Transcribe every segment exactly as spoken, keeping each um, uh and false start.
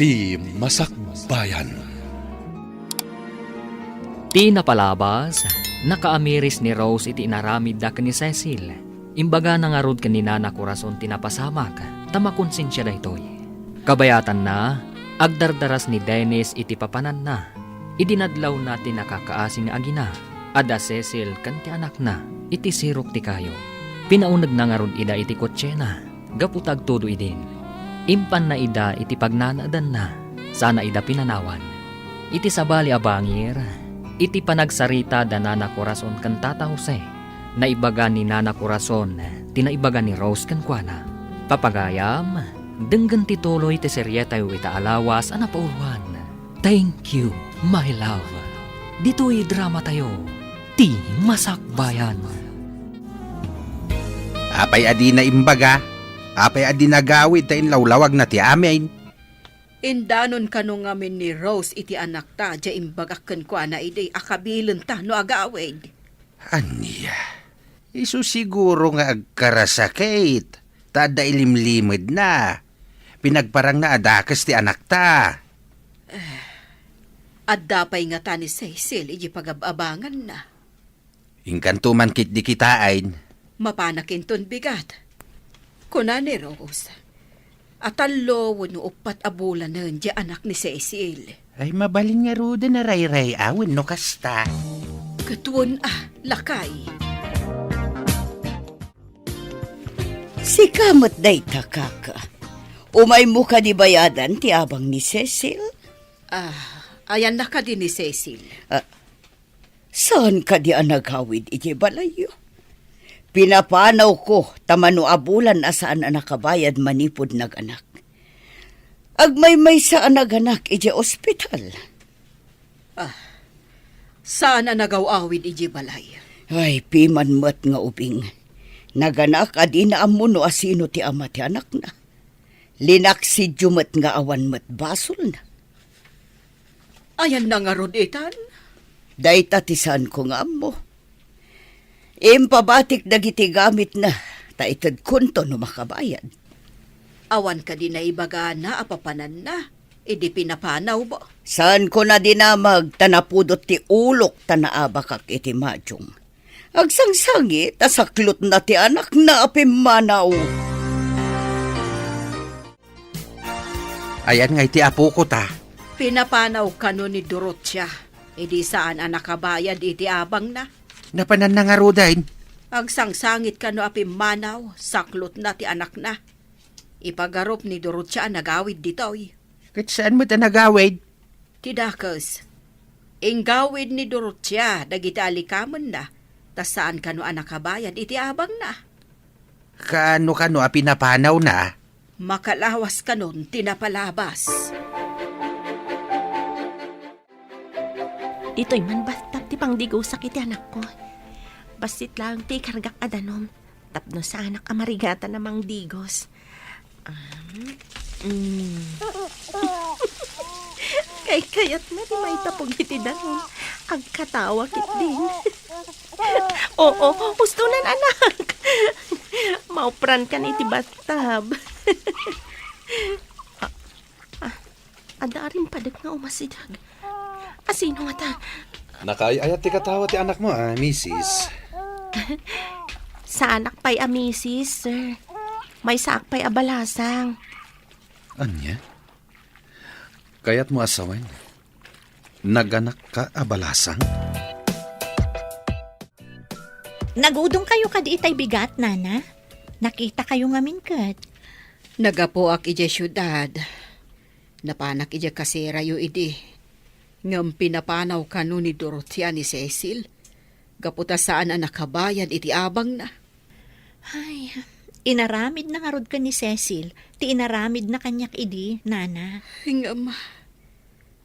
Ti Masakbayan. Ti napalabas, nakaamiris ni Rose iti inaramidda ken ni Cecil. Imbagana ngarud ken ni Nana Corazon ti napasamak, ta makonsensia daytoy. Kabayatanna, agdardaras ni Dennis iti papananna. Idi nadlawna ti nakakaasi nga agina, adda Cecil ken ti anakna iti sirok ti kayo. Pinaunegna ngarud ida iti kotsena gapu ta agtudo idin. Impanna ida iti pagnanaedanna, sana ida pinanawan. Iti sabali a bangir, iti panagsarita da Nana Corazon ken Tata Jose, naibaga ni Nana Corazon ti naibaga ni Rose kenkuana. Papagayam, denggen ti tuloy ti serietayo ita a lawas a napauloan. Thank you, my love. Ditoy dramatayo, ti Masakbayan. Apay a dina imbaga? Apay a dina agawid ta inlawlawagna ti amin? Indanon kano ngamin ni Rose iti anakta, diay imbagak kenkuana idi a kabilenta no agawid. Ania? Isu siguro nga agkarasakit, ta adda ilimlimedna. Pinagparangna a dakes ti anakta. Adda pay ngata ni Cecil iti pagab-abanganna. Inkanto man ketdi kitaen. Mapanakinton bigat. Kuna ni Rose, a tallo wenno uppat a bulanen diay anak ni Cecil. Ay, mabalin ngaruden a rayray-aw wenno kasta. Ket wen a, lakay. Sika met dayta, kaka. Umaymo kadi bayadan ti abang ni Cecil? Ah, ayanna kadi ni Cecil? Ah, saan kadi a nagawid iti balayyo? Pinapanawko ta mano a bulan a saan a nakabayad manipud naganak. Agmaymaysa a naganak iti ospital. Ah, saan a nagaw-awid iti balay? Ay, piman met nga ubing. Naganak a dina ammo no asino ti ama ti anakna. Linaksidyo met nga awan met basolna. Ayanna ngarud itan? Dayta ti saanko nga ammo. Impabatik dagiti gamitna, ta itedkonto no makabayad. Awan kadi naibagana a papananna, idi pinapanawmo? Saanko nadinamag ta napudot ti ulok ta naabakak iti madiong. Agsangsangit a saklotna ti anakna a pimmanaw. Ayan nga iti apoko ta. Pinapanaw kano ni Dorotia, idi saan a nakabayad iti abangna? Napananna ngaruden. Agsangsangit kano a pimmanaw, saklotna ti anakna. Ipagarup ni Dorotia a nagawid ditoy. Ket saan met a nagawid? Ti dakes, inggawid ni Dorotia dagiti alikamenna, ta saan kano a nakabayad iti abangna. Kaano kano a pinapanawna? Makalawas kanon ti napalabas. Ditoy man bathtub ti pangdigosak iti anakko. Bassit laeng ti ikargak a danum tapno saanak a marigatan a mangdigos. Um, mm. Kaykayatna ti maitapog iti danum. Agkatawa ketdin. Oo, hustonan, anak. Mauprankan iti bathtub. Ah, ah, adda a rimpadek nga umasideg. Asino ngata? Nakaay-ayat ti katawa ti anakmo, a, misis. Saanak pay a misis, sir. Maysaak pay a balasang. Ania? Kayatmo a sawen? Naganakka a balasang? Nagudongkayo kadi itay bigat, Nana? Nakitakayo ngamin ket. Naggapuak idiay siudad. Napanak idiay kaserayo idi. Ngem pinapanaw kano ni Dorotia ni Cecil gapu ta saan a nakabayad iti abangna. Ay, inaramidna ngarud ken ni Cecil ti inaramidna kaniak idi, Nana. Ngem,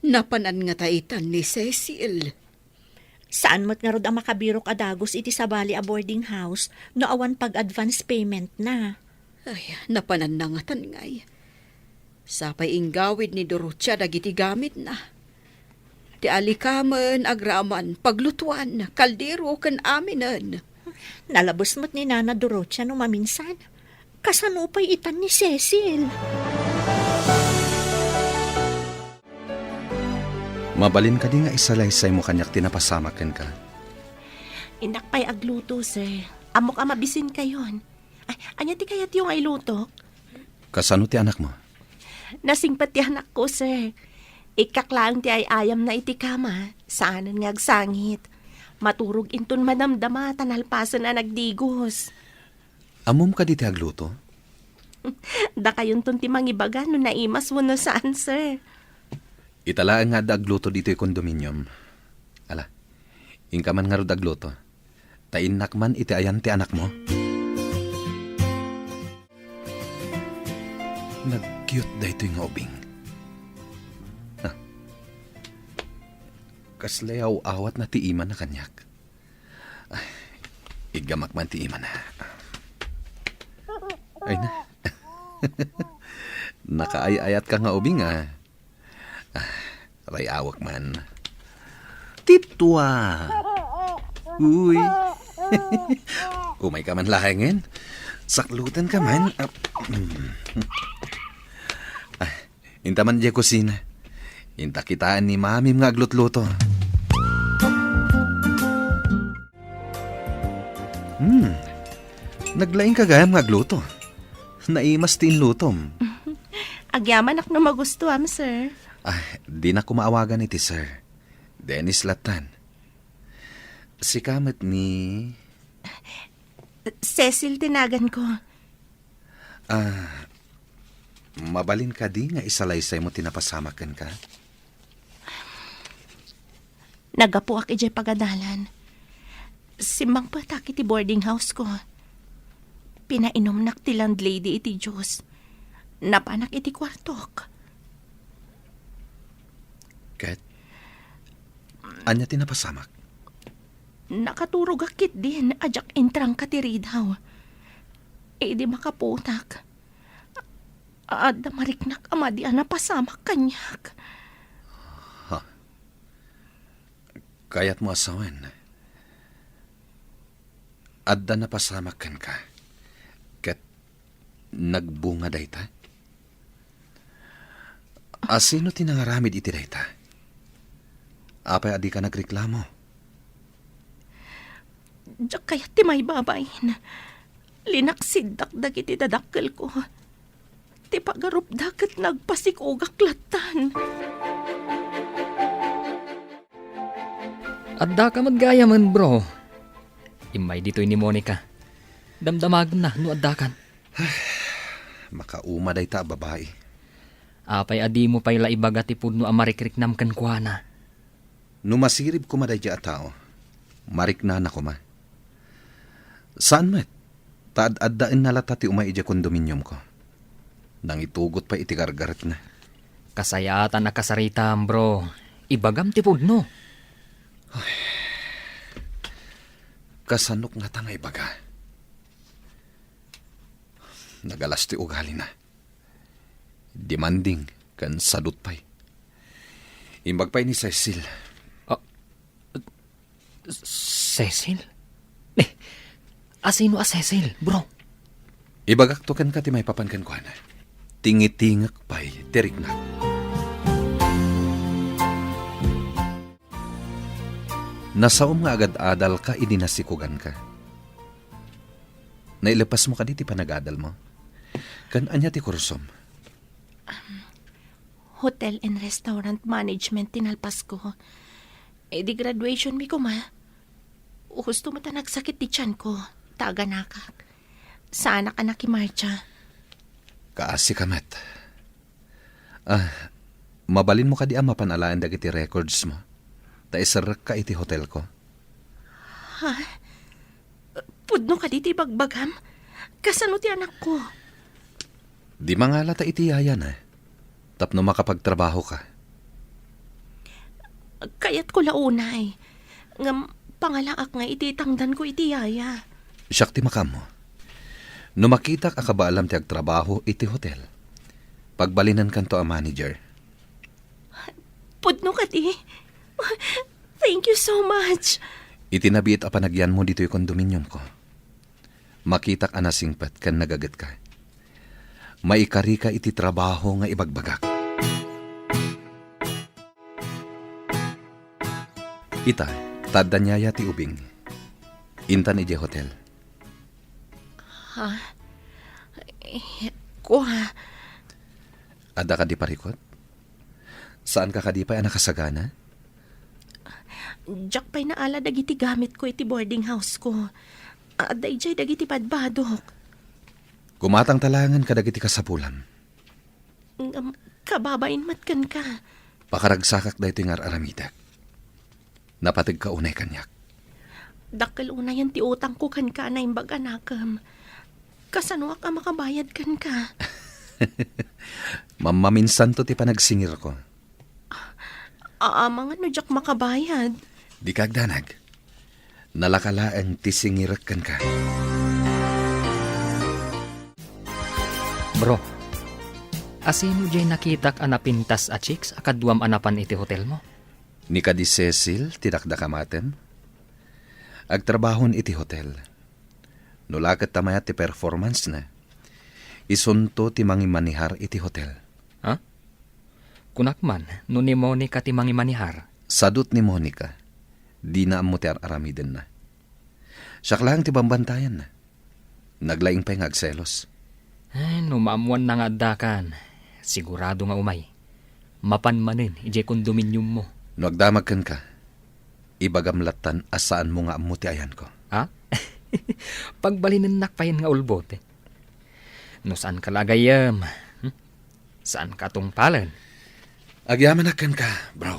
napanan ngata itan ni Cecil? Saan met ngarud a makabirok a dagus iti sabali a boarding house no awan pag-advance payment na. Ay, napananna ngatan ngay. Sapay inggawid ni Dorotia dagiti gamitna. Ti alikamen, agraman, paglutuan, kaldero, ken aminen. Nalabes met ni Nana Dorotia no maminsan. Kasano pay itan ni Cecil? Mabalin kadi nga isalaysaymo kaniak ti napasamak kenka? Innak pay agluto, sir. Ammok a mabisinkayon. Ay, ania ti kayatyo nga ilutok? Kasano ti anakmo? Nasingpet ti anakko, sir. Ikkak laeng ti ay-ayamna iti kama, saanen nga agsangit. Maturog inton madamdama ta nalpasen a nagdigos. Ammom kadi ti agluto? Dakayonton ti mangibaga no naimas wenno saan, sir. Ita laeng nga adda agluto ditoy condominium. Ala, inka man ngarud agluto. Ta innak man iti ayan ti anakmo. Nag-cute daytoy nga ubing. Ah. Kasla aw-awatna ti imana kaniak. Ay, iggamak man ti imana. Ay na. Nakaay-ayatka nga ubing, ah. Ah, ray-awak man. Titua! Uy! Umayka man laengen. Saklutenka man. Ah, mm. Ah, inta man diay kusina. Inta kitaen ni Mamim nga aglutluto. Hmm. Naglaingka gayam nga agluto. Naimas ti inlutom. Agyamanak no magustuam, sir. Ah, dinak koma awagan iti sir. Dennis lattan. Sika met ni Cecil ti naganko. Ah, mabalin kadi nga isalaysaymo ti napasamak kenka? Naggapuak idiay pagadalan. Simmangpetak iti boarding house ko. Pinainumnak ti landlady iti juice. Napanak iti kuartok. Ket, ania ti napasamak? Nakaturogak ketdin a diak intrangka ti ridaw. Idi makaputak, adda mariknak a madi a napasamak kaniak. Ha? Kayatmo a sawen, adda napasamak kenka, ket nagbunga dayta? Asino ti nangaramid iti dayta? Apay a dika nagreklamo? Diak kayat ti maibabain. Linaksiddak dagiti dadakkelko. Ti pagarupda ket nagpasikogak lattan. Addaka met gayamen, bro. Immay ditoy ni Monica. Damdamagenna no addakan. Makauma dayta a babai. Apay a dimo pay la ibaga ti pudno a marikriknam kenkuana? No masirib koma daydiay a tao, mariknana koma. Saan met, ta ad-addaenna latta ti umay idiay kondominiumko. Nangitugot pay iti gargaretna. Kasayaatan a kasaritam, bro. Ibagam ti pudno. Ay. Kasanok ngata nga ibaga? Nagalas ti ugalina. Demanding ken sadut pay. Imbag pay ni Cecil. Ah, Cecil? Eh, asino a Cecil, bro? Ibagakto kenka ti maipapan kenkuana. Tingitingek pay ti riknak. Nasaom nga agad-adalka idi nasikoganka. Nailepasmo kadi ti panagadalmo? Ken ania ti kursom? Um, Hotel and Restaurant Management ti nalpasko. Idi graduationmi koma, husto met a nagsakit ti tianko, ta aganakak. Saanak a nakimartsa. Kaasika met. Ah, mabalinmo kadi a mapan alaen dagiti recordsmo? Ta iserrekka iti hotelko. Ha? Pudno kadi ti ibagbagam? Kasano ti anakko? Di mangala ta iti yayana, tapno makapagtrabahoka. Kayatko la unay. Ngem pangalaak nga iti tangdanko iti yaya. Siak ti makaammo. No makitak a kabaelam ti agtrabaho iti hotel, pagbalinenkanto a manager. Pudno kadi? Thank you so much. Iti nabiit a panagyanmo ditoy kondominiumko, makitak a nasingpet ken nagagetka. Maikarika iti trabaho nga ibagbagak. Ita, ta adda nia ti ubing. Intan idiay hotel. Ha? Eh, kua. Adda kadi parikut? Saanka kadi pay a nakasagana? Diak pay naala dagiti gamitko iti boarding house-ko. Adda idiay dagiti badbadok. Gumatangta laengen kadagiti kasapulam. Ngem kababain met kenka. Pakaragsakak daytoy nga ar-aramidek. Napategka unay kaniak. Dakkel unayen ti utangko kenka a naimbag a nakem. Kasanoak a makabayad kenka? Mammaminsanto ti panagsingirko. Amangan no diak makabayad. Dika agdanag. Nalaka laeng ti singirek kenka. Bro, asino diay nakitak a napintas a chicks a kaduam a napan iti hotelmo? Ni kadi Cecil ti dakdakamatem. Agtrabahon iti hotel. No la ket ta mayat ti performance-na, isunto ti mangimanihar iti hotel. Ha? Kunak man, no ni Monica ti mangimanihar. Sadut ni Monica, dina ammo ti ar-aramidenna. Siak laeng ti bambantayanna. Naglaing pay nga agselos. Ay, no maammuanna nga addakan, sigurado nga umay. Mapan manen idiay kondominiummo. No agdamag kenka, ibagam lattan a saanmo nga ammo ti ayanko. Ha? Pagbalinennak payen nga ulbod. No saanka la agayyem, hmm? Saanka a tungpalen? Agyamanak kenka, bro.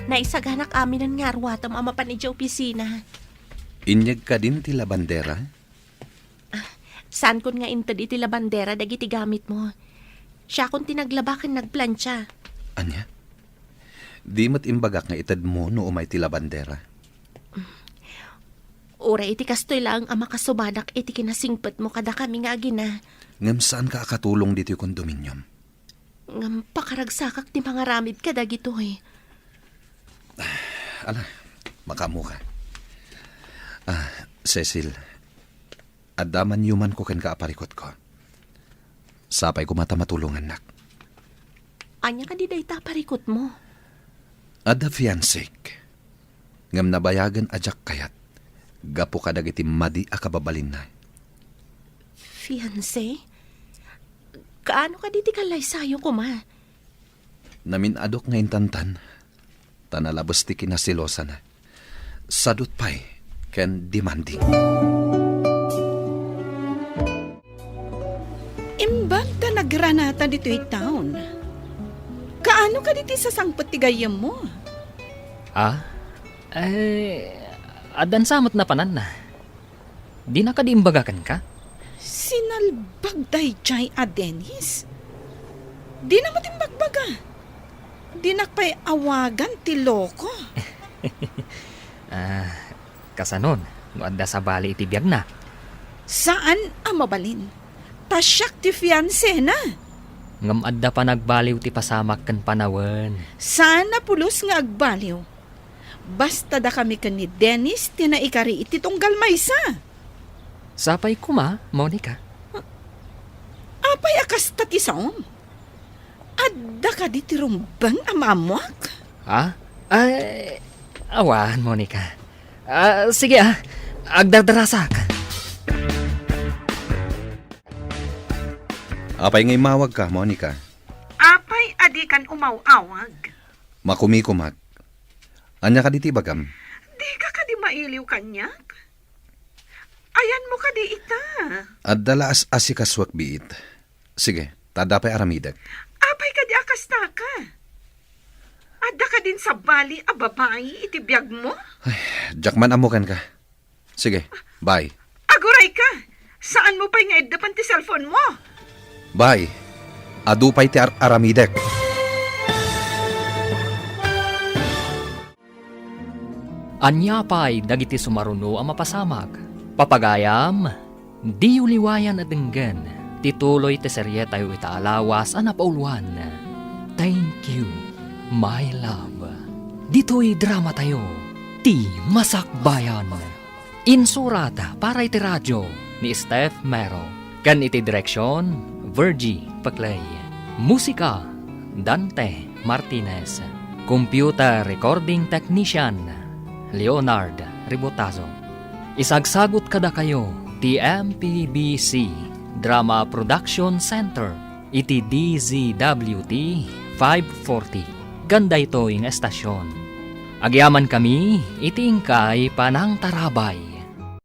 Naisaganak aminen nga arwatem a mapan idiay opisina. Inyeg kadin ti labandera? Saankon nga inted iti labandera dagiti gamitmo. Siakon ti naglaba ken nagplancha. Ania? Di met imbagak nga itedmo no umay ti labandera. Uray iti kastoy laeng a makasubadak iti kinasingpetmo kadakami nga agina. Ngem saanka a katulong ditoy kondominium? Ngem pakaragsakak ti mangaramid kadagitoy. Ala, makaammoka. Ah, Cecil, adda manyumanko kenka a parikutko. Sapay koma ta matulongannak. Ania kadi dayta a parikutmo? Adda fiancék. Ngem nabayagen a diak kayat gapu kadagiti madi a kababalinna. Fiancé? Kaano kadi ti kallaysayo koma? Namin-adok nga intantan, ta nalabes ti kinaselosana. Sadut pay ken demanding. Imbag ta nagranata ditoy town, kaano kadi ti sasangpet ti gayyemmo? Ah? Eh, addan sa met napananna. Dina kadi imbaga kenka? Sinalbag daydiay a Dennis. Dina met imbagbaga. Dinak pay awagan ti loko. Ah, kasanon, no adda sabali iti biagna? Saan a mabalin. Ta siak ti fiancéna. Ngem adda panagbaliw ti pasamak ken panawen. Saan a pulos nga agbaliw. Basta dakami ken ni Dennis ti naikari iti tunggal maysa. Sapay koma, Monica. Apay a kasta ti saom? Adda kadi ti rumbeng a maammoak? Ha? Ay, awan, Monica. Ah, sige, ah. Agdardarasak. Apay nga immawagka, Monica? Apay a dikan umaw-awag? Makumikumak. Ania kadi ti ibagam? Dika kadi mailiw kaniak? Ayanmo kadi ita? Adda la as-asikasuak biit. Sige, ta adda pay aramidek. Apay kadi a kastaka? Adda kadin sabali a babai iti biagmo? Ay, diak man ammo kenka. Sige, bye. Aguray ka! Saanmo pay nga iddepen ti cellphone mo? Bye. Adu pay ti ar-aramidek. Ania pay dagiti sumaruno a mapasamak? Papagayam, diyo liwayan a denggen ti tuloy ti serietayo ita a lawas a napauluan, Thank You, My Love. Ditoy dramatayo, Ti Masakbayan. Insurat para iti radio ni Steph Mero, ken iti direksion, Virgie Peclay. Musika, Dante Martinez. Computer Recording Technician, Leonard Ribotazo. Isagsagut kadakayo ti M P B C Drama Production Center iti D Z W T five forty. Kan daytoy nga estasyon, agyamankami iti inkay panangtarabay.